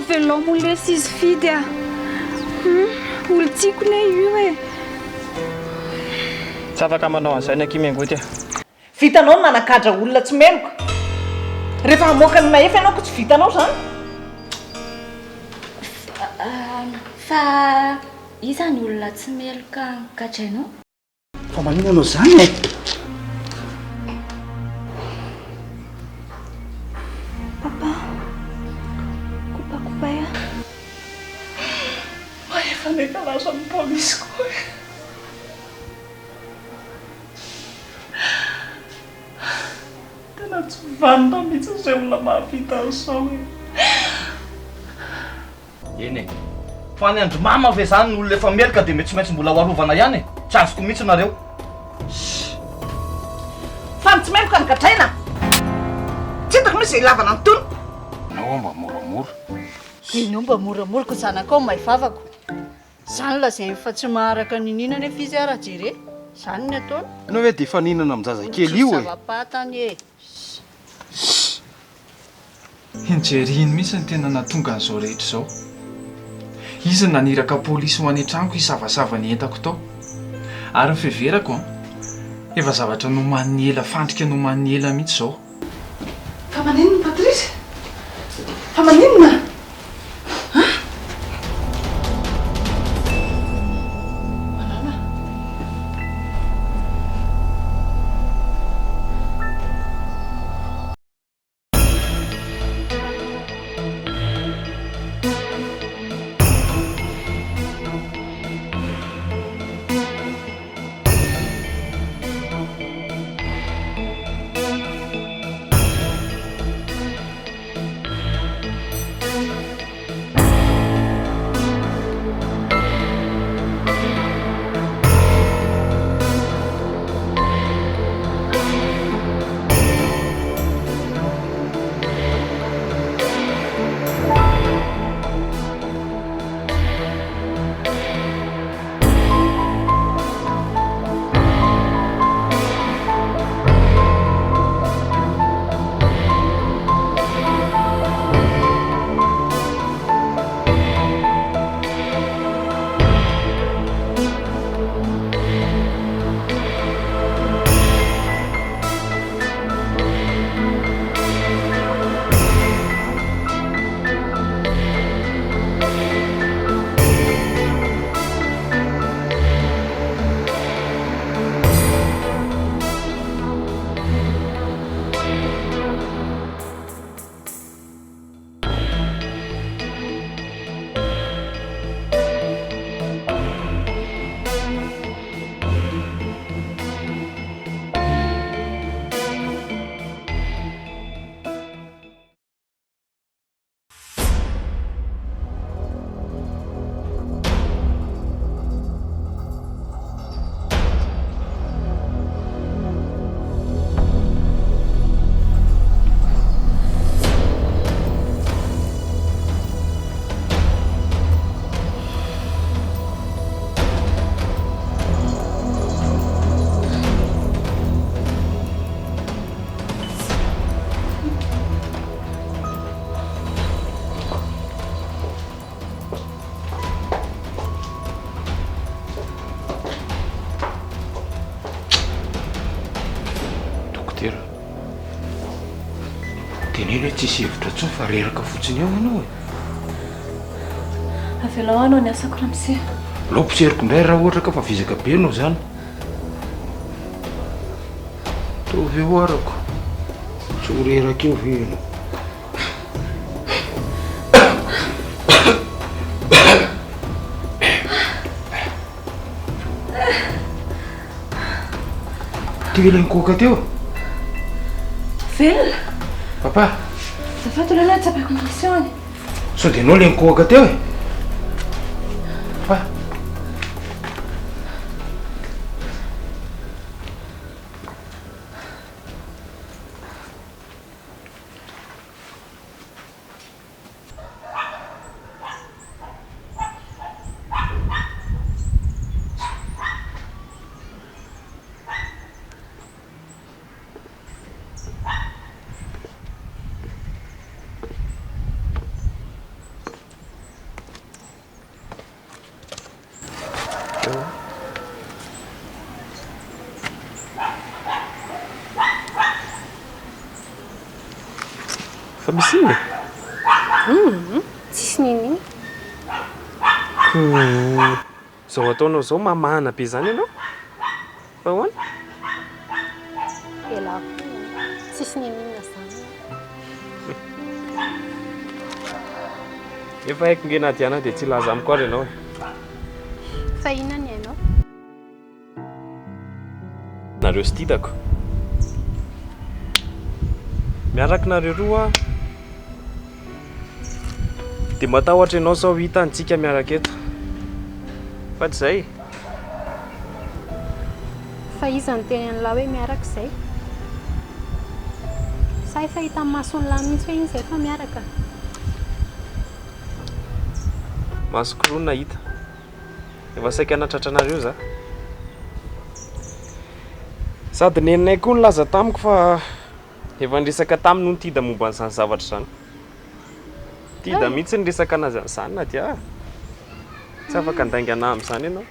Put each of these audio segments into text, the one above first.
Avelao moa lesy izy Fidy a! Hum, olon-tiako ne io e! Tsy afaka manao an'izay ny akia Miangoty a! Vitanao ny managadra olona tsy meloka. Rehefa hamoaka ny mahefa ianao ko tsy vitanao izany. Fa iza ny olona tsy meloka gadrainao? Fa maninona anao zany e? Papa, kopakopay ah. Mahefa nefa lasa ny polisy koa e. Tena tsy vanona mihitsy izay olona mahavita an'izao e. Eny e. Fa ny an-dry mama ve zany ny olona efa meloka dia tsy maintsy mbola ho arovana ihany e? Tsy azoko mihitsy nareo. Shh. Fa ny tsy meloka no gadraina? Tsy hitako mihitsy izay ilavana an'itony. Ianao mba moramora. Ianao mba moramora ko zanakao may vavako. Zany lazainy fa tsy maharaka niniana nefa izy ara jere. Zany ny ataony. Ianao ve dia efa nihinana amin-jazakely io e? Tsisy zava-patany e. Shh. Iny Jerry iny mihitsy no tena nahatonga an'izao rehetra izao. Izy no naniraka polisy ho any an-tranoko hisavasava ny entako tao. Ary ny fiheverako an, efa zavatra nomaniny ela, fandrika nomaniny ela mihitsy izao. Fa maninona Patrice? Fa maninona? An? Malala. Dokotera, teneno hoe tsisy hevitra intsony fa reraka fotsiny eo ianao e. Avelao hanao ny asako ramose. Alao potseriko indray raha ohatra ka fa vizaka be ianao izany. Ataovy eo arako. Tsy ho reraka eo ve ianao? Teo ilay nikohaka teo. Velona. Papa. Azafady aloha tsapako ny tension-ny. Sao dia ianao ilay nikohaka teo e? Papa. Fa misy inona e? Humm, tsisy n'inon'inona. Ko izao ataonao izao mamahana be izany ianao? Fa ahoana? Elah koa, tsisy n'inon'inona izany. Efa haiko nge Nadiana dia tsy hilaza amiko ary ianao e. Fa inona ny hainao? Nareo sy didako. Miaraka nareo roa aho. Dia matahotra ianao sao hita antsika miaraka eto. Fa tsy izay. Fa iza niteny an'lah hoe miaraka izay? Sa efa hitan'ny mason'lah mihitsy hoe iny izay fa miaraka? Masoko roa no nahita. Efa saika nahatratra anareo za. Sady neninay koa nilaza tamiko fa efa niresaka taminy hono Tida momba an'izany zavatra izany. Tida mihitsy niresaka anazy an'izany Nadia a. Tsy afaka handainga anah amin'izany ianao.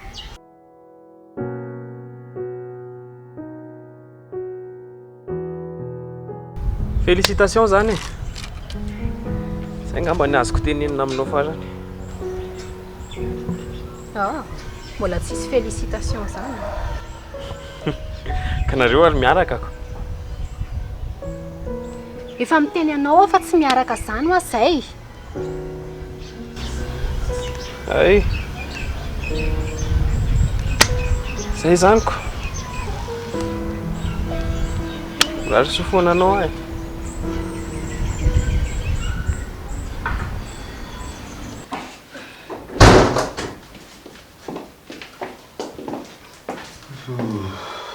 Félicitations zany e! Zay angamba ny azoko tenenina aminao farany. Ah, mbola tsisy félicitations zany an! Ka nareo ary miaraka ko! Efa miteny anao aho fa tsy miaraka zany hoa zay! Hay! Zay zany ko! Mirary soa foana anao aho e!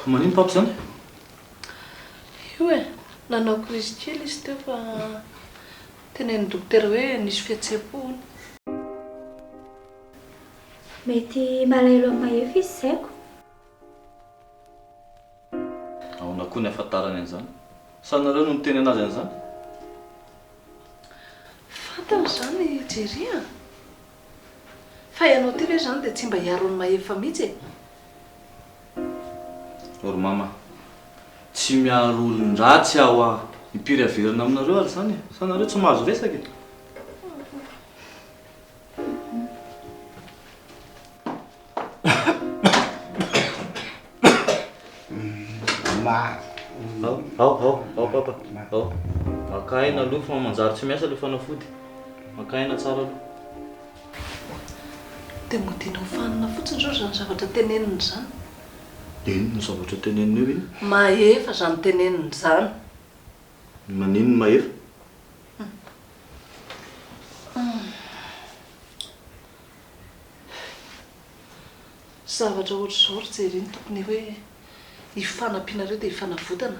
Manino papa zany? Io e, nanao crise kely izy teo fa Tenenin'ny dokotera hoe nisy fihetseham-po hono. Mety malahelo an'i Mahefa izy saiko. Ahoana koa ny ahafantarany an'izany? Sa nareo no niteny anazy an'izany? Fantany izany Jerry a! Fa ianao ity ve izany dia tsy mba hiaro an'i Mahefa mihitsy e? O ry mama, tsy miaro olon-dratsy aho a! Impiry averina aminareo ary izany e? Sa nareo tsy mahazo resaka e? Ma. Ao, ao, ao, ao papa, ao. Maka aina aloha fa manjary tsy miasa ilay fanafody. Maka aina tsara aloha. Dia modiana ho fanina fotsiny izao izany zavatra teneniny izany. Dia inona no zavatra teneniny eo iny? Mahefa izany teneniny izany. Maninona mahefa? Zavatra ohatr'izao ry Jerry no tokony hoe hifanampianareo dia hifanavotana.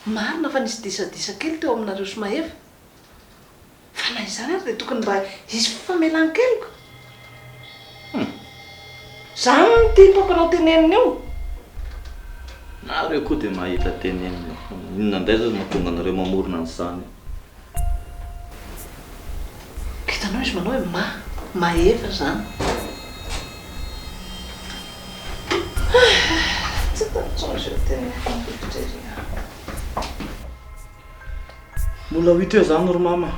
Marina fa nisy disadisa kely teo aminareo sy Mahefa. Fa na izany ary dia tokony mba hisy fifamelan-keloka. Hum. Izany no tian'i papanao tenenina io. Nareo koa dia mahita tenenina e. Fa inona indray izao no mahatonga anareo mamorona an'izany eo. Hitanao izy manao hoe ma, mahefa izany. Tsy hitako intsony izay ho teneniko amin'i Jerry a. Mbola ho hita eo zany ry mama a!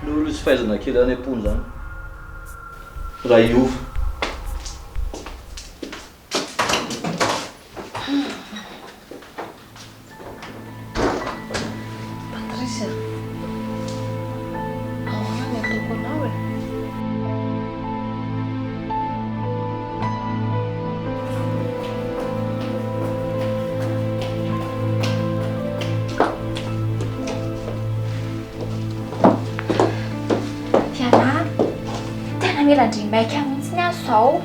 Le olo izy fahaizana kely any am-pony zany raha hiova. Patrice a! Ahoana ny ataoko anao e? Fianah, tena mila ndry maika mihitsy aho izao.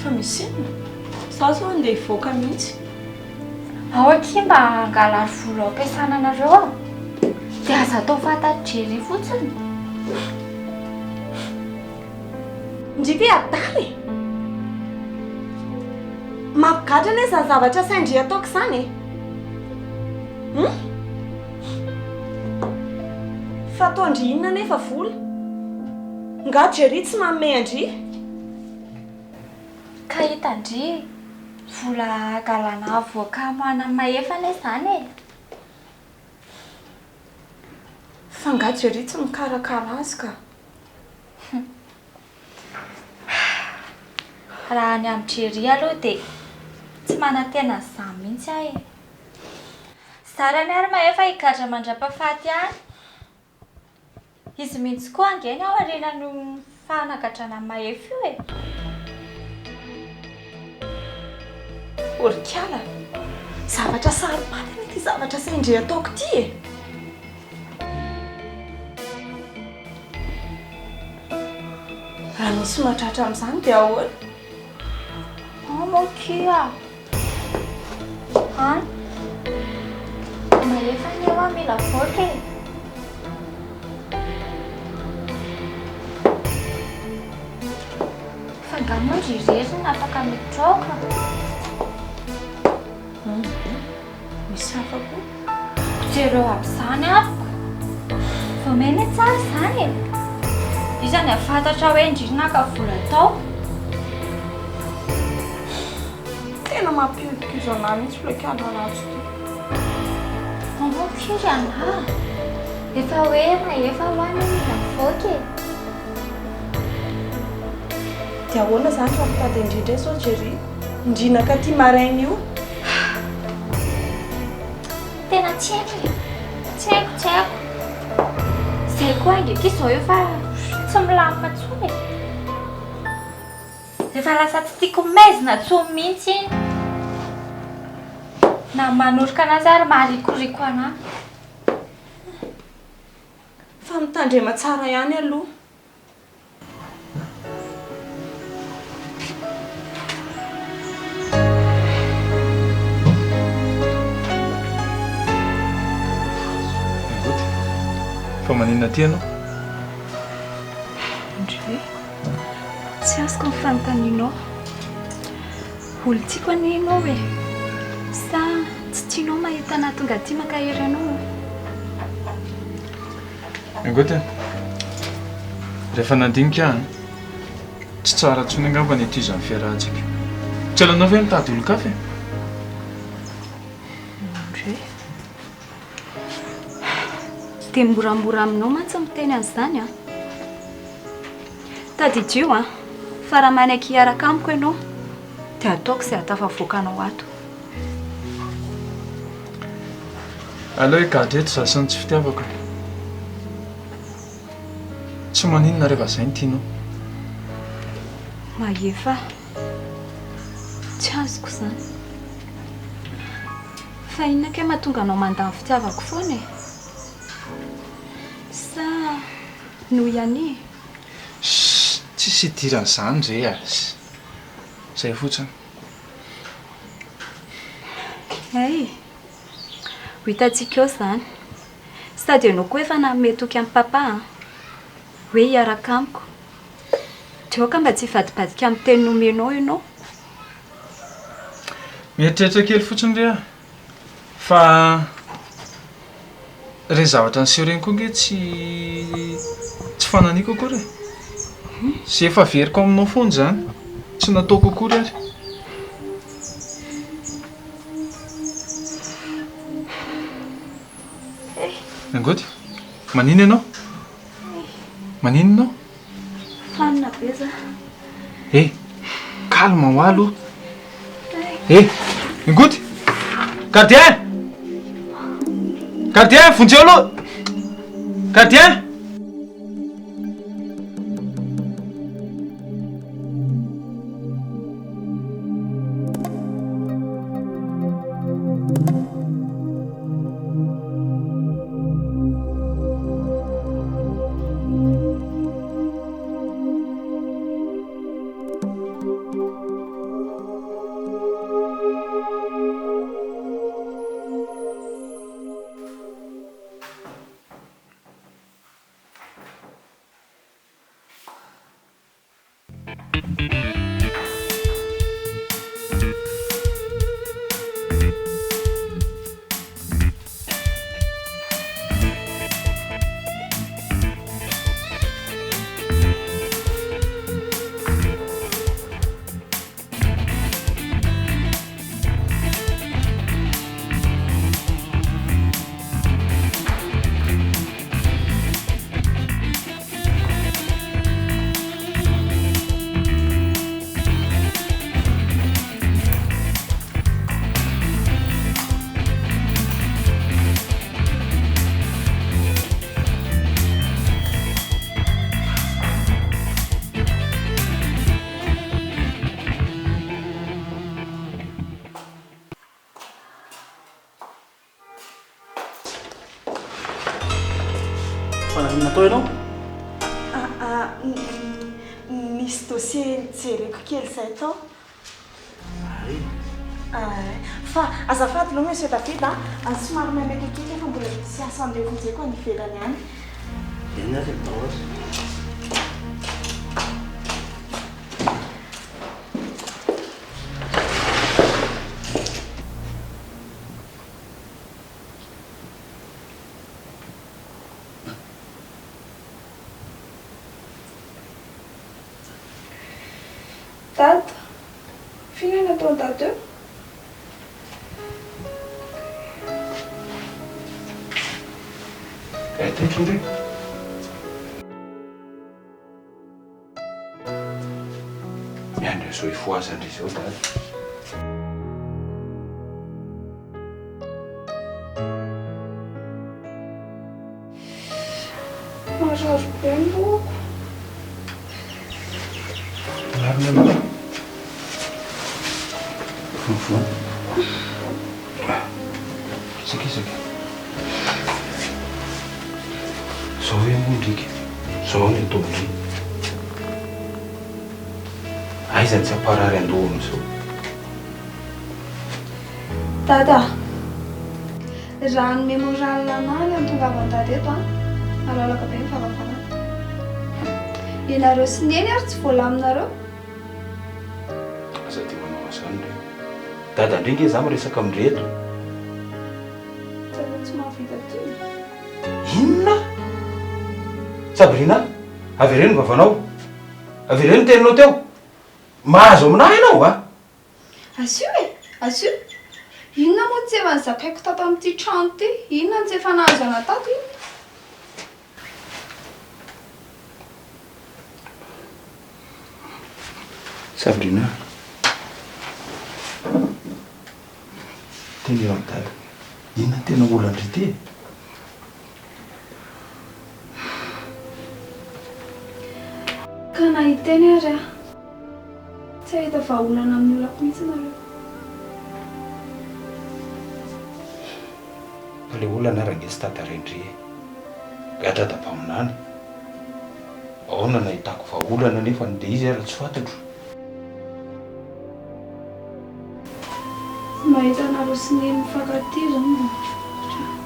Fa misy inona? Za zao andeha hivoaka mihitsy. Ao akia mba hangalary vola ao am-piasana anareo aho. Dia aza atao fantatr'i Jerry fotsiny. Ndry ve adala e! Mampigadra anie izany zavatra asain-dry ataoko izany e! Hum? Fa ataon-dry inona anefa vola? Nga Jerry tsy manome an-dry? Ka hitan-dry, vola hangalana avocat ho an'i Mahefa anie izany e! Fa angaha Jerry tsy mikarakara azy ka. Raha ny amin'i Jerry aloha dia tsy manantena an'izany mihitsy aho e. Zarany ary mahefa higadra mandra-pahafaty any. Izy mihitsy koa ange ny ao aorianan'io fanagadrana an'i Mahefa io e. Ô ry kala, zavatra saro-pady anie ity zavatra asain-dry ataoko ity e! Raha misy mahatratra amin'izany dia ahoana? Ao akia. An! Mahefa anie hoa mila avoaka e! Fa angaha moa ndry irery no afaka miditra ao ka? Misy hafa koa. Jereo aby izany amiko. Vao may anie tsara izany e. Iza no hahafantatra hoe ndry naka vola tao? Tena mampihodinkodina anah mihitsy ilay kala ratsy ity. Maman firy anah? Efa hoe mahefa hoa anie mila mivoaka e. Dia ahoana izany raha mitady an-dry indray izao Jerry? Ndry nankaty maraina io. Tena tsy haiko e. Tsy haiko, tsy haiko. Izay koa ange akia izao efa tsy milamina intsony e. Efa lasa tsy tiako maizina intsony mihitsy iny. Na manoroka anazy ary maharikoriko anahy. Fa mitandrema tsara ihany aloha. Miangoty. Fa maninona aty ianao? Ndry. Tsy azoko ny fanontanianao. Olon-tiako anie ianao e. Sa tsy tianao mahita anah tonga aty mankahery anao? Miangoty a. Rehefa nandinika aho an, tsy tsara intsony angamba ny hitohizan'ny fiarahantsika. Tsy halanao ve mitady olon-kafa e? Ndry. Dia moramora aminao mantsy miteny an'izany an. Tadidio an, fa raha manaiky hiaraka amiko ianao dia ataoko izay hahatafavoaka anao ato. Aleo higadra eto izaho sy ny tsy fitiavako e. Tsy maninona rehefa izay no tianao. Mahefa, tsy azoko izany. Fa inona kay mahatonga anao mandà ny fitiavako foana e? Sa noho i Annie? Shh! Tsisy idiran'izany re a! Izay fotsiny. Hay! Ho hitantsika eo izany. Sady ianao koa efa nanome toky an'i Papa an! Hoe hiaraka amiko. Dia aoka mba tsy hivadibadika amin'ny teny nomenao ianao. Mieritreritra kely fotsiny re aho fa ireny zavatra niseho ireny koa ange tsy tsy fananiko akory e. Sy efa averiko aminao foana izany, tsy nataoko akory ary. Nangoty, maninona ianao? Maninona ianao? Fanina be za. Eh, calme hoa aloha. Eh, Ingoty! Gardien! Gardien, vonjeo aloha! Gardien! Fa naninona tao ianao? Ah, nisy dossier nijereko kely izay tao. Ay. Ay. Fa azafady aloha Monsieur David a, somary maimaika kely fa mbola misy asa andeha vonjeko any ivelany any. Eny ary atao azy. Dada, f'inona no ataon'i Dada eo? Eh, taitra ndry. Miandry an'izao hifohazan-dry izao Dada. Marary be ny lohako. Marina aloha. Vovoa. Sakisaka. Zao ve moa ndrika? Zao ny ataon-dry. Aiza ny tsy hamparary andoha amin'izao? Dada, raha ny mémorial anah ny hahatongavan'i Dada eto an, malalaka be ny varavarana. Ianareo sy Neny ary tsy voalaminareo. Aza dia manao an'izany re. Dada ndry nge za miresaka amin-dry eto. Zareo tsy mahavita ty. Inona? Sabrina, avereno ny vavanao. Avereno ny teninao teo. Mahazo aminah ianao a! Asio e! Asio! Inona moa no tsy efa nozakaiko tato amin'ity trano ity? Inona no tsy efa nahazo anah tato? Inona? Sabrina, teneno amin'i Dada, inona no tena olan-dry ity e? Ka na hiteny ary aho, tsy hahita vahaolana amin'ny olako mihitsy nareo. Fa le olana ary ange tsy dada Rendry e! Nga dada mpaminany? Ahoana no ahitako vahaolana nefa ny le izy ary tsy fantatro? Mahita anareo sy Neny mifankatia izao no mba mahafinaritra ahy.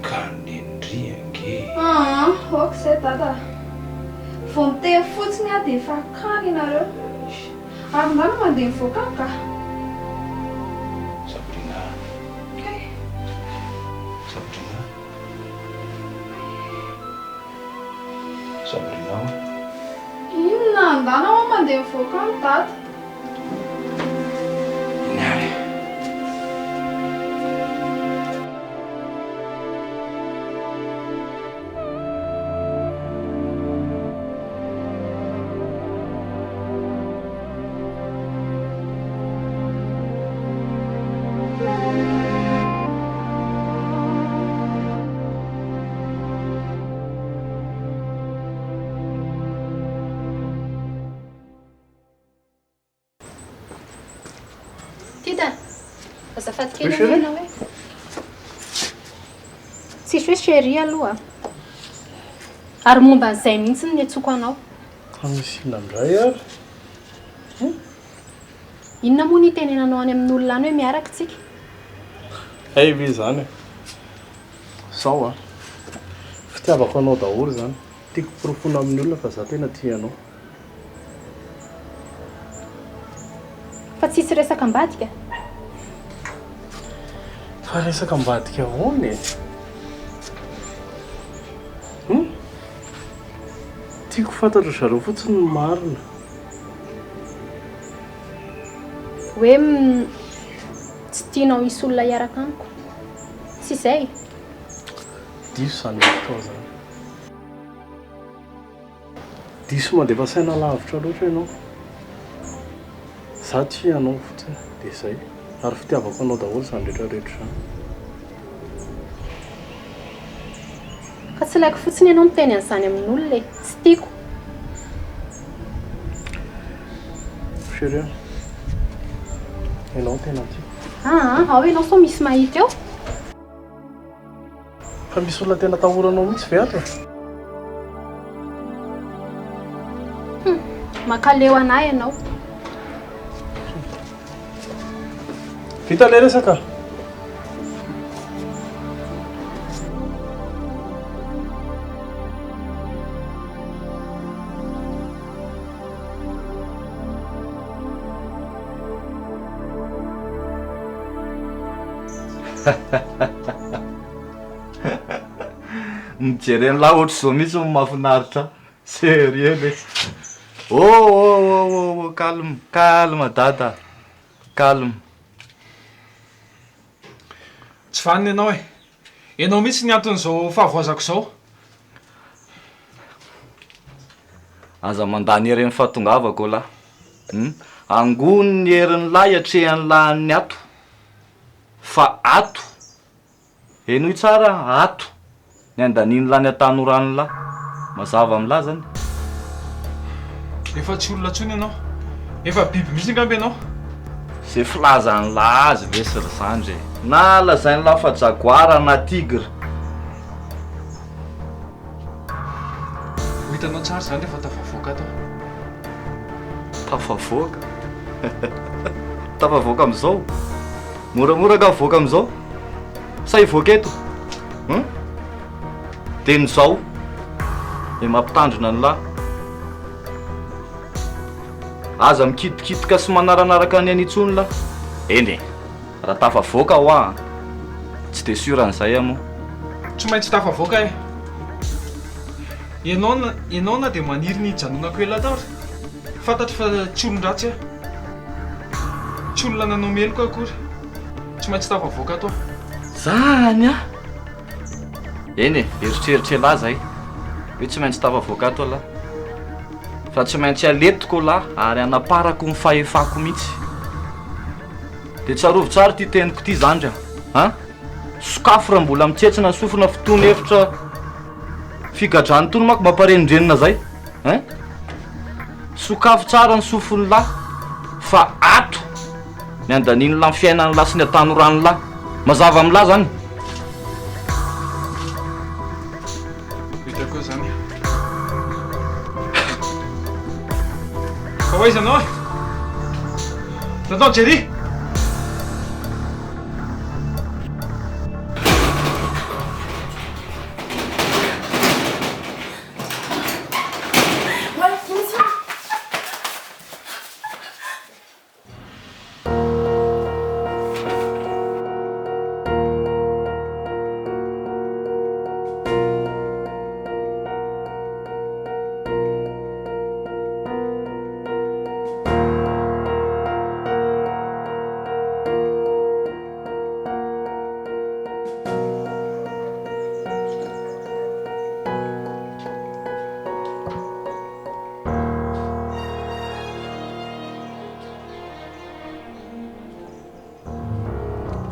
Ka Neny-dry ange e! Aa, ok izay Dada a! Vao miteny fotsiny aho dia efa akany ianareo. Ary ndana mandeha mivoaka any ka! Sabrina a! Kay! Sabrina a! Sabrina o! Inona? Ndana hoa mandeha mivoaka any Dada. Eny ary e. Tita, azafady kely anie ianao e. Tsisy hoe chérie aloha. Ary momba an'izay mihitsy no niantsoako anao. Fa misy inona indray ary? Inona moa no itenenanao any amin'olona any hoe miaraka tsika? Hay ve izany e! Zao an! Fitiavako anao daholo izany. Tiako porofoina amin'ny olona fa za tena tia anao. Fa tsisy resaka ambadika? Fa resaka ambadika ahoana e? Hum? Tiako fantatry zareo fotsiny ny marina. Hoe tsy tianao hisy olona hiaraka amiko. Tsy izay? Diso izany hevitrao izany. Diso mandefa saina lavitra loatra ianao. Za tia anao fotsiny dia izay. Ary fitiavako anao daholo izany rehetra rehetra izany. Fa tsy ilaiko fotsiny ianao miteny an'izany amin'olona e. Tsy tiako. Chérie a, ianao no tena tiako. Aa, ao ianao sao misy mahita eo. Fa misy olona tena atahoranao mihitsy ve ato e? Hum, mankaleo anah ianao. Vita ilay resaka? Mijery an'lah ohatr'izao mihitsy no mahafinaritra ahy. Sérieux lesy. Oh oh oh oh oh calme calme dada calme. Tsy vanona ianao e! Ianao mihitsy ny anton'izao fahavoazako izao. Aza mandany hery amin'ny fahatongavako lahy. Hum. Angony ny herin'ny lahy atrehan'ny lahy ny ato. Fa ato, henoy tsara an, ato ny andanian'lah ny hatanoran'lah. Mazava amin'lah zany. Efa tsy olona intsony ianao. Efa biby mihitsy angamba ianao. Ze filazan'lah azy ve sy ry zandry e. Na lazain'lah fa jaguar na tigre. Ho hitanao tsara izany rehefa tafavoaka ato aho. Tafavoaka? Tafavoaka amin'izao? Moramora angaha mivoaka amin'izao? Sa hivoaka eto? Hum? Dia ny izao dia mampitandrina an'lah. Aza mikitikitoka sy manaranaraka ny ainy intsony lah. Eny e! Raha tafavoaka hoa an! Tsy dia sûr an'izay aho moa. Tsy maintsy tafavoaka eh! Ianao na ianao na dia maniry ny hijanonako ela ato ary, fantatro fa tsy olon-dratsy aho. Tsy olona nanao meloka akory. Tsy maintsy tafavoaka ato aho. Zany an! Eny e, eritreritr'elah zay hoe tsy maintsy tafavoaka ato elah. Fa tsy maintsy aletiko elah ary anaparako ny fahefako mihitsy. Dia tsarovy tsara ity teniko ity zandry a! An! Sokafy raha mbola mitsetsina ny sofina f'itony hevitra figadrana itony manko mamparenindrenina zay ein! Sokafy tsara ny sofin'lah fa ato ny andanian'lah ny fiainan'lah sy ny hatanoran'lah. Mazava amin'lah zany. Vita koa zany. Fa ho aiza anao e? Tonton Jerry!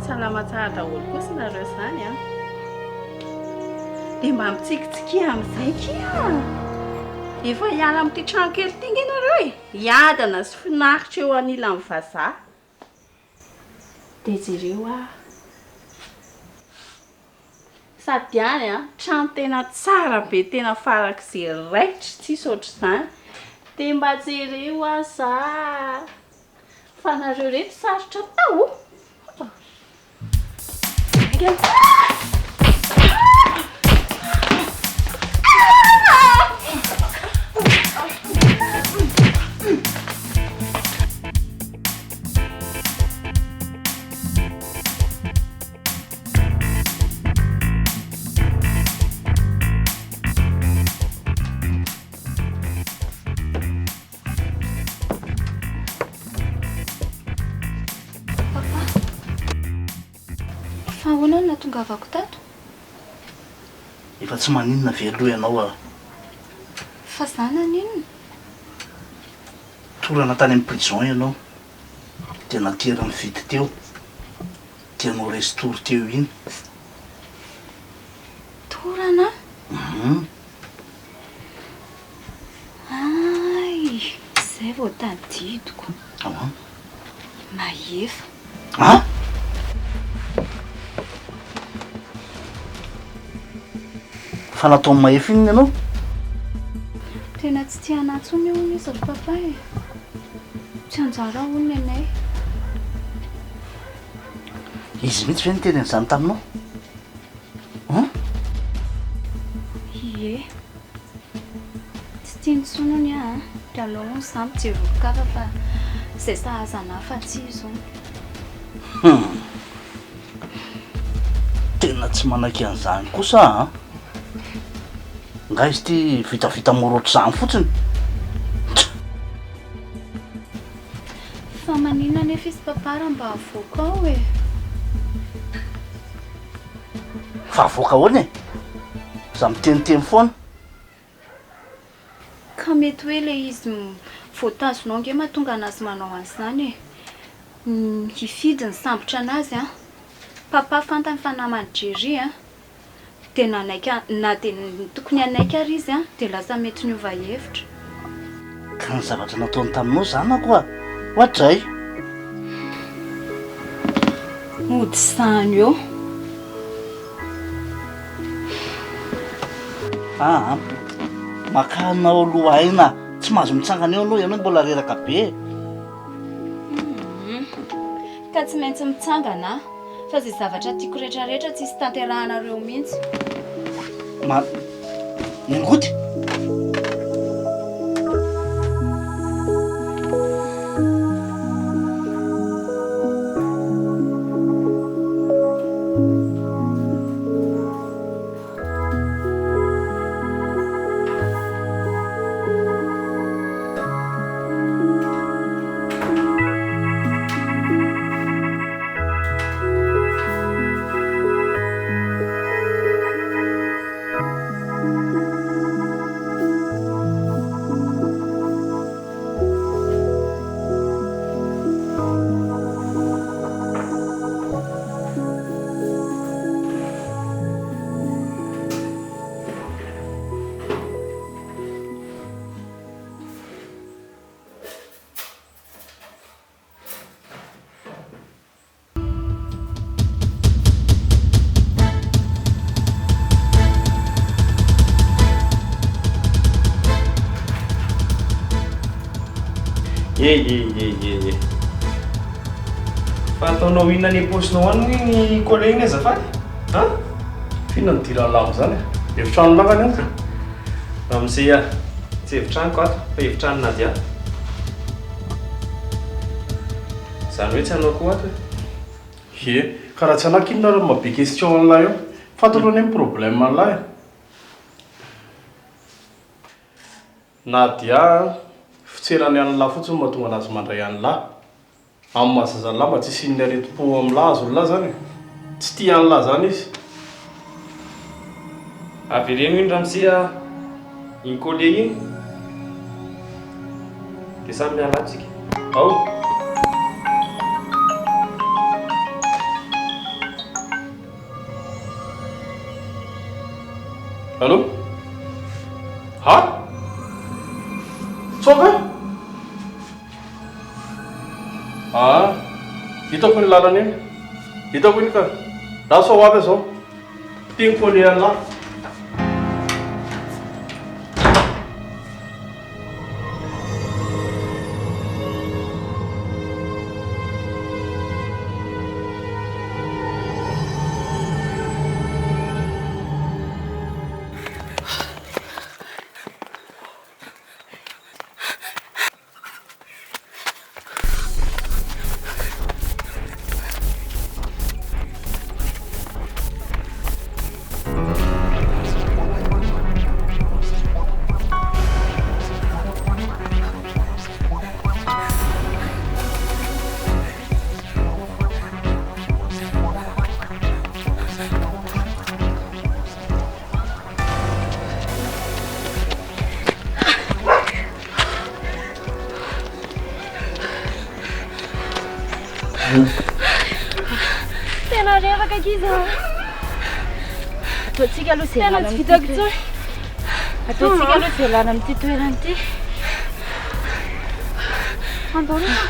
Salama tsara daholo kosa nareo izany an! Dia mba mitsikitsikia amin'izay kia! Efa hiala amin'ity trano kely ity nge nareo e! Hiadana sy finaritra eo anilan'ny vazaha. Dia jereo aho. Sady any an, trano tena tsara be tena farak'izay raitra tsisy ohatr'izany. Dia mba jereo aza fa nareo reto sarotra atao o! Papa, fa ahoana no nahatongavako tato? Efa tsy maninona ve aloha ianao a? Fa za naninona? Torana tany amin'ny prison ianao. Dia nateriny vide teo. Dia norestory teo iny. Torana? Hum. Hay, izay vao tadidiko. Ahoana? Mahefa. An? Fa nataon'i Mahefa inona ianao? Tena tsy tia anah intsony hono izy ry papa e. Tsy anjara hono ny anay. Izy mihitsy ve niteny an'izany taminao? An? Ie. Tsy tiany intsony hono aho an. Dia aleo hono izaho mijery olon-kafa fa izay sahaza anah fa tsy izy hono. Hum. Tena tsy manaiky an'izany kosa aho an. Nga izy ity vitavita mora ohatr'izany fotsiny? Tch! Fa maninona anefa izy papa raha mba avoaka ao e? Fa avoaka ahoana e? Za miteniteny foana. Ka mety hoe ilay izy voatazona ao ange mahatonga anazy manao an'izany e. Hifidy nisambotra anazy an. Papa fantany fa naman'i Jerry an. Dia nanaiky na dia tokony hanaiky ary izy an, dia lasa mety niova hevitra. Ka ny zavatra nataony taminao zanako a! Oadray! Mody izany eo. Aa! Makà anao aloha aina, tsy mahazo mitsangana eo aloha ianao mbola reraka be e! Ka tsy maintsy mitsangana aho. Fa izay zavatra tiako retraretra tsisy tanterahanareo mihitsy. Ma. Mingoty? E e e e e. Fa ataonao inona any am-paosinao any moa iny collet iny azafady? An? F'inona no idiran'ny lamba izany e? Efitrano lava ny ato. Ramose a, tsy efitranoko ato fa efitranon'i Nadia. Izany hoe tsy anao koa ato e? Ie, ka raha tsy anah k'inona ary no maha be question an'lah eo? Fantatro anie ny problème an'lah e. Nadia a, fitserany an'lah fotsiny no mahatonga anazy mandray an'lah. Amin'ny maha zaza an'lah mba tsy hisian'ny aretim-po amin'lah azon'lah zany e. Tsy tia an'lah zany izy. Avereno iny ramose a! Iny collier iny dia samy miala ato tsika. Ao! Allô? Ha? Tsoaka? Aa! Hitako iny lalana iny. Hitako iny ka. Lasa ho avy aho izao. Ity ny collier an'lah. Tena reraka ankizy a. Ataontsika aloha izay Tena tsy vitako intsony. Ataontsika aloha izay lana amin'ity toerana ity. Andao aloha.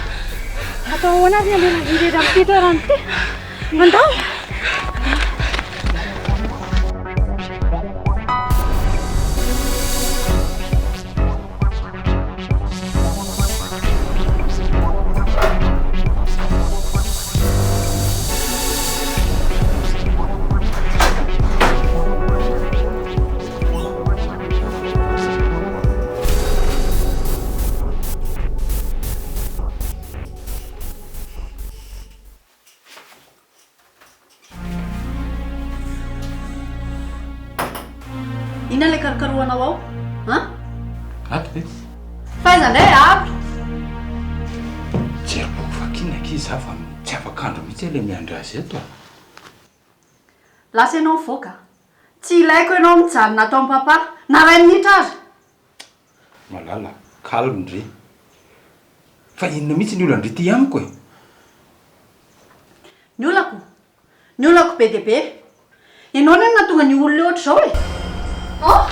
Atao ahoana ary ny alena irery amin'ity toerana ity? Andao. Inona ilay karokarohanao ao? An? Ato ve? F'aiza indray ato? Jery boky vakiana akia za fa tsy afaka andro mihitsy aho ilay miandry azy eto a. Lasa ianao mivoaka. Tsy ilaiko ianao mijanona ato amin'i papa na iray minitra ary. Malala, calme ndry. Fa inona mihitsy ny olan-dry ity amiko e? Ny olako? Ny olako be dia be. Ianao anie no nahatonga an'io olona io ohatr'izao e! An?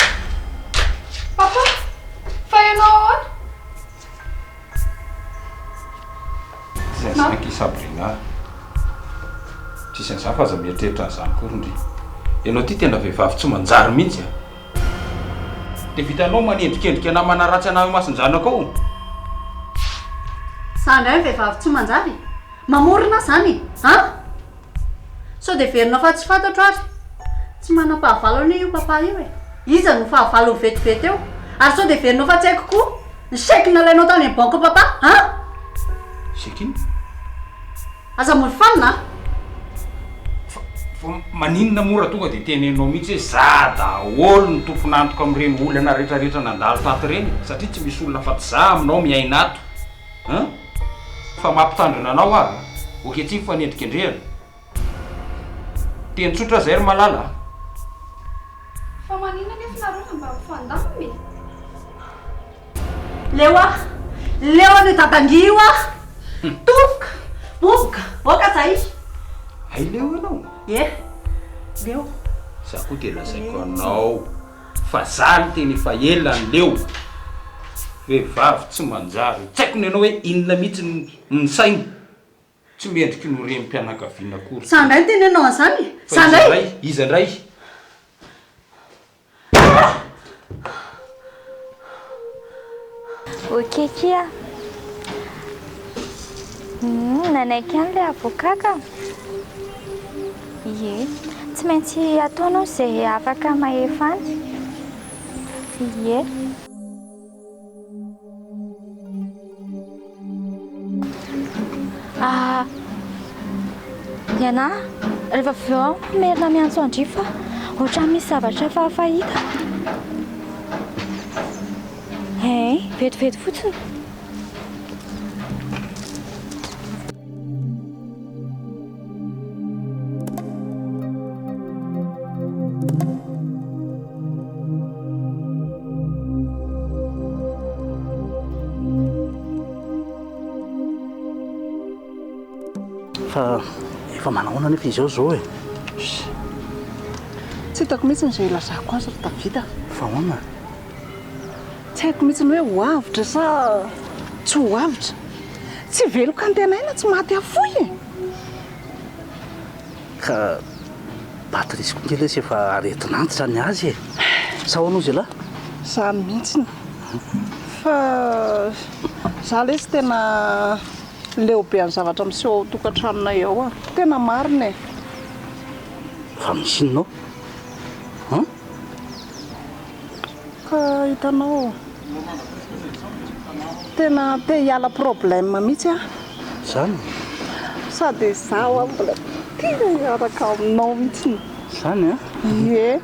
Papa, fa ianao ahoana? Tsisy an'izany akia Sabrina a! Tsisy an'izany fa aza mieritreritra an'izany akory ndry. Ianao ity tena vehivavy tsy manjary mihitsy a! Dia vitanao manendrikendrika anah manaratsy anah eo imason-janakao? Za indray ny vehivavy tsy manjary? Mamorona aho izany e! An? Sao dia heverinao fa tsy fantatro ary? Tsy manam-pahavalo anie io papa io e! Iza no fahavalony vetivety eo? Ary sao dia heverinao fa tsy haiko koa ny chèque nalainao tany amin'ny banque papa? An? Chèque inona? Aza mody fanina a! Fa maninona moa raha tonga dia tenenao mihitsy hoe za daholo no tompon'antoka amin'ireny olana rehetrarehetra nandalo tato ireny satria tsy misy olona afa-tsy za aminao miaina ato an! Fa mampitandrina anao aho a! Ok tsy mifanendrikendrehana. Teny tsotra zay ry malala a! Fa maninona anefa nareo raha mba mifandamina e? Leo aho! Leo an'io dadangy io aho! Tofoka! Boboka! Boka zay! Hay leo ianao? Ie! Leo. Za koa dia lazaiko anao fa za niteny efa ela ny leo. Vehivavy tsy manjary. Tsy haiko ny anao hoe inona mihitsy ny sainy. Tsy mendriky ny ho renim-pianakaviana akory. Za indray no tenenao an'izany e! Fa Za iza indray! indray? Iza indray? Ok kia. Humm nanaiky ihany ilay avocat ka. Ie. Tsy maintsy ataonao izay afaka mahefa any. Ie. Ah, ny anà, rehefa avy eo aho merina miantso an-dry fa ohatran'ny misy zavatra hafahafa hita. Hein, vetivety fotsiny. Fa efa manahoana anefa izy ao izao e? Tsy hitako mihitsy izay hilazako azy ry Davida. Fa ahoana? Tsy haiko mihitsy ny hoe ho avotra sa tsy ho avotra. Tsy veloko antenaina tsy maty afoy e! Ka Patrice koa nge lesy efa aretin'antitra ny azy e! Sa ahoana ozy elah? Zany mihitsiny. Fa za lesy tena leo be an'ny zavatra miseho ao tokantranonay ao a! Tena marina e! Fa misy inona ao? An? Ka hitanao, tena te hiala problème mihitsy aho. Zany? Sady izaho aho mbola te hiaraka aminao mihitsy. Zany an? Ie,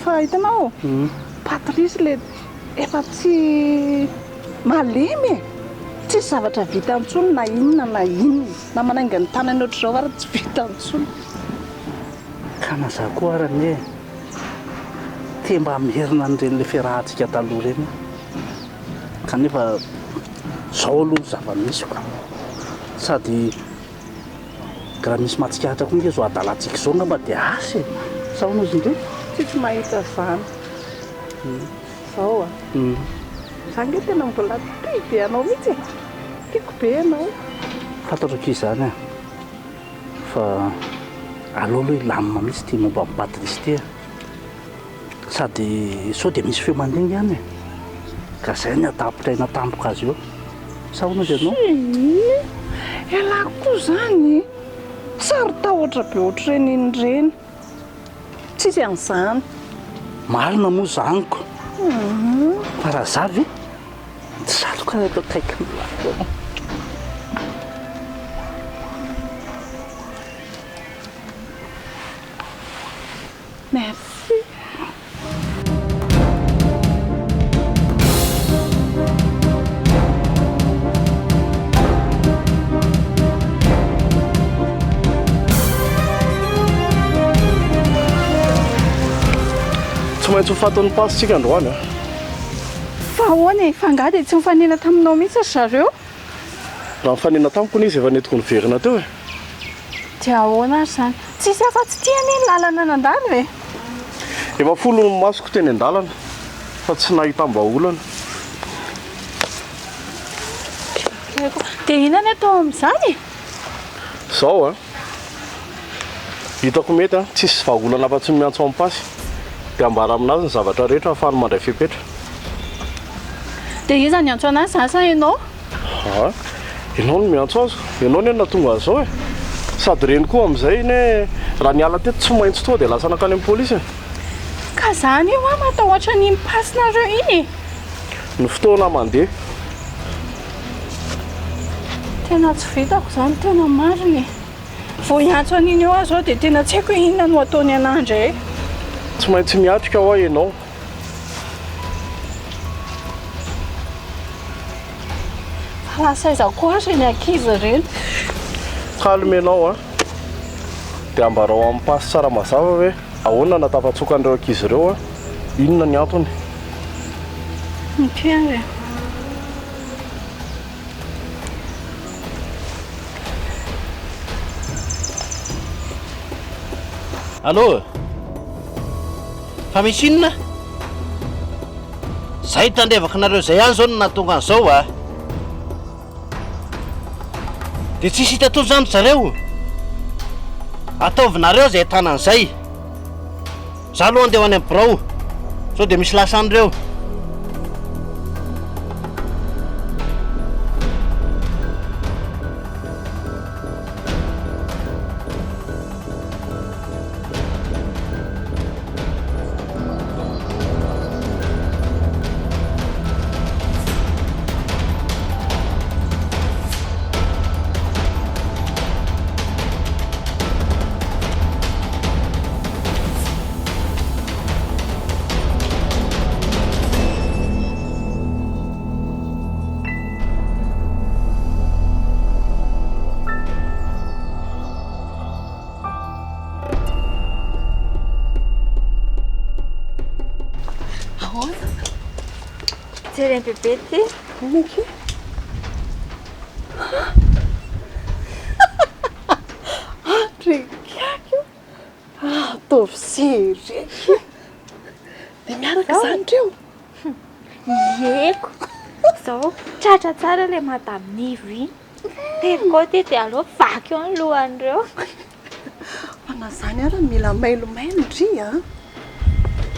fa hitanao, Patrice le efa tsy malemy e! Tsisy zavatra vitany intsony na inona na inona, na manainga ny tanany ohatr'izao ary tsy vitany intsony. Ka na za koa ary anie te mba hamerina an'ireny le fiarahantsika taloha ireny aho. Kanefa zao aloha ny zava-misy ko. Sady raha misy mahatsikaritra koa nge zao hadalantsika izao angamba dia asa e! Sa ahoana ozy ndry? Tsisy mahita izany zao a! Za nge tena mbola tia be anao mihitsy e! Tiako be ianao. Fantatro akia izany a! Fa aleo aloha hilamina mihitsy ity momba an'i Patrice ity e! Sady sao dia misy feo mandeha any e! Ka izay no hahatapitra aina tampoka azy eo. Sa ahoana ozy ianao? Tsia! Ialahy koa izany e! Saro-tahotra be ohatr'ireny iny ireny. Tsisy an'izany. Marina moa izany ko! Fa raha za ve? Tsy satroka eto akaikin'ny lako. Merci. maintsy ho fatin'ny pasy tsika androany a. Fa ahoana e? Fa angaha dia tsy nifanena taminao mihitsy ry zareo? Raha nifanena tamiko anie izy efa nentiko niverina teo e. Dia ahoana ary izany? Tsisy afa-tsy ity anie ny lalana nandalo e! Efa folo ny masoko teny an-dalana fa tsy nahitam-bahaolana. Dia inona no atao amin'izany e? Izao an! Hitako mety an! Tsisy vahaolana afa-tsy ny miantso an'i Pasy. Dia ambara aminazy ny zavatra rehetra ahafahany mandray fepetra. Dia iza no hiantso anazy, za sa ianao? Aa! Ianao no miantso azy. Ianao anie no nahatonga an'izao e! Sady reny koa amin'izay anie raha niala teto tsy maintsy tonga dia lasa nankany amin'ny polisy e! Ka za anie hoa matahotra an'iny pasinareo iny e! Ny fotoana mandeha. Tena tsy vitako izany, tena marina e! Vao hiantso an'iny eo aho izao dia tena tsy haiko hoe inona no hataony anah indray. Tsy maintsy miatrika hoa ianao. Fa lasa aiza koa ary ireny ankizy ireny? Calme ianao an! Dia ambarao amin'ny pasy tsara mazava hoe ahoana no nahatafatsoaka an'ireo ankizy ireo an! Inona ny antony? Ok ary e. Allô? Fa misy inona? Zay tandrevako nareo zay ihany zao no nahatonga an'izao a! Dia tsisy hita toa zany zareo? Ataovinareo izay ahitana an'izay. Za aloha andeha ho any amin'ny birao sao dia misy lasa any reo. Ahoana? Jeren'i bebe ity. Inona akia? Andriakiaka io. Ataovy serré akia. Dia miaraka izany ireo? Ieko. Izao tratra tsara ilay madame Nivo iny. Teriko ao ity dia aleo vaky eo ny lohan'ireo. Fa na izany ary mila mailomailo ndry a!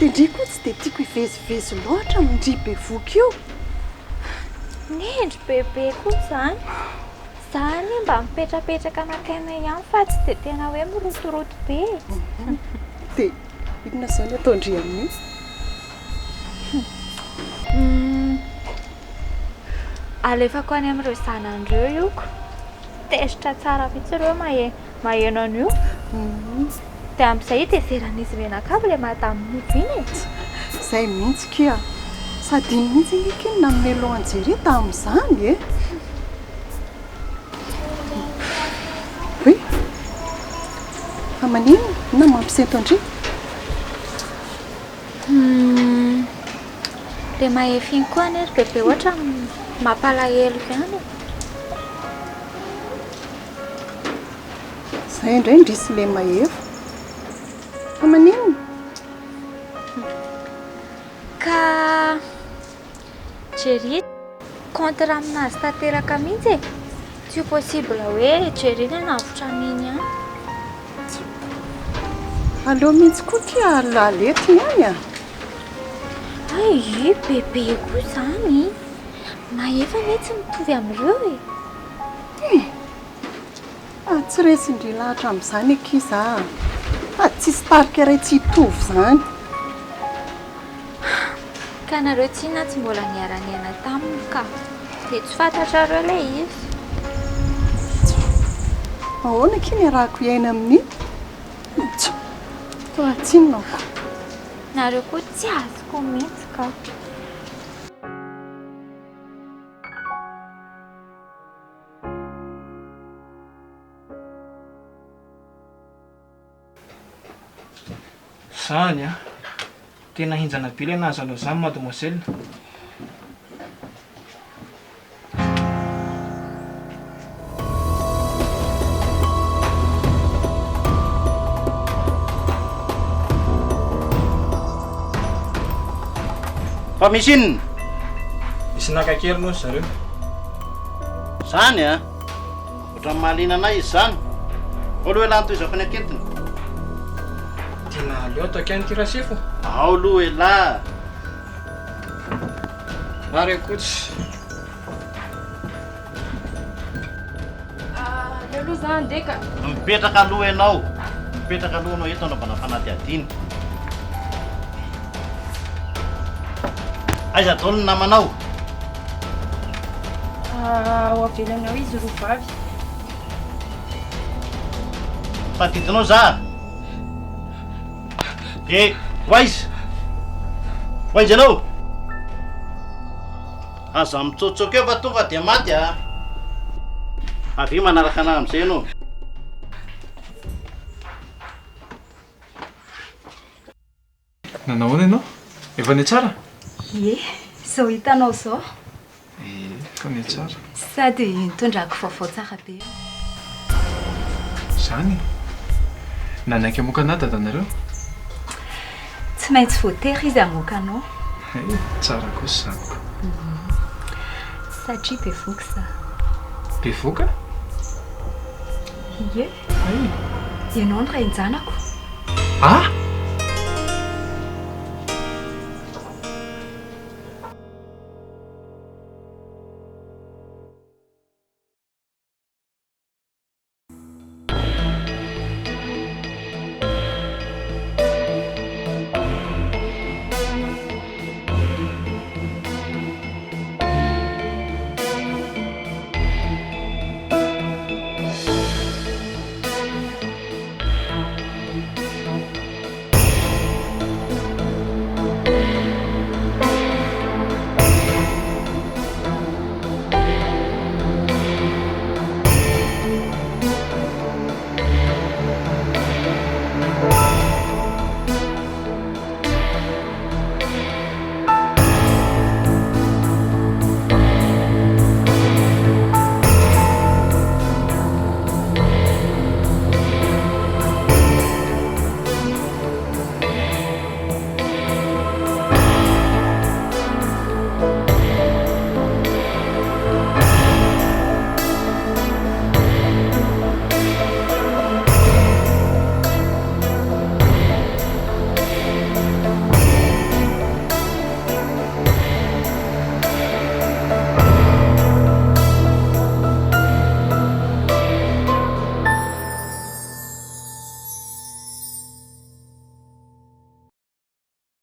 Dia ndry koa tsy dia tiako hivezivezy loatra amin-dry bevohoka io. Nendry bebe koa izany. Za anie mba mipetrapetraka maka aina ihany fa tsy dia tena hoe mirotoroto be e. Dia inona izao ny ataon-dry amin'io? Alefako any amin'ireo zanany ireo io ko. Tezitra tsara mihitsy ireo maheno an'io. Dia amin'izay hitezeran'izy mianakavy ilay madame Nivo iny e. Izay mihitsy kia. Sady iny mihitsy ange kia no nanome loha an'i Jerry tamin'izany e. Oui. Fa maninona? Inona no mampisento an-dry? Humm le mahefa iny koa anie ry bebe ohatran mampalahelo ihany e. Zay indray indrisy le mahefa. Fa maninona? Ka Jerry contre aminazy tanteraka mihitsy e! Tsy possible hoe Jerry ny hanavotra an'iny ihany. Aleo mihitsy koa ty alalety ihany a! Hay bebe koa izany! Mahefa anie tsy mitovy amin'ireo e! Eh! Ah, tsy resin-dry lahatra amin'izany akia za a! Sady tsisy tarika iray tsy hitovy izany. Ka nareo tsinona tsy mbola niara-niaina taminy ka. Dia tsy fantatrareo ilay izy. Ahoana akia ny iarahako hiaina amin'iny? Tsa! Toa tsinona ko. Nareo koa tsy azoko mihitsy ka. Zany an! Tena henjana be ilay nahazo anao izany mademoiselle. Fa misy inona? Nisy naka an-keriny hono zareo. Zany a! Ohatran'ny mahaliana anay izy izany. Ao aloha elah ny tohizako ny ankentiny. Tena aleo ataoko ihany ity rasefo. Ao aloha elah. Ary akotsy. Aleo aloha za handeha ka. Mipetraka aloha ianao. Mipetraka aloha ianao eto anaovana fanadihadiana. Aiza daholo ny namanao? Ao avelany ao izy roa vavy. Tadidinao za? Eh, ho aiza? Ho aiza ianao? Aza mitsotsoka eo fa tonga dia maty a! Avia manaraka anah amin'izay ianao. Nanao ahoana ianao? Efa nihatsara? Ie, izao hitanao izao. Ie, efa nihatsara. Sady nitondrako vaovao tsara be aho. Izany e? Nanaiky hamoaka anah dadanareo? Tsy maintsy voatery izy hamoaka anao. Hay, tsara kosa izany ko. Satria bevoka izaho. Bevoka? Ie. Hay. Ianao no rain-janako. Ah!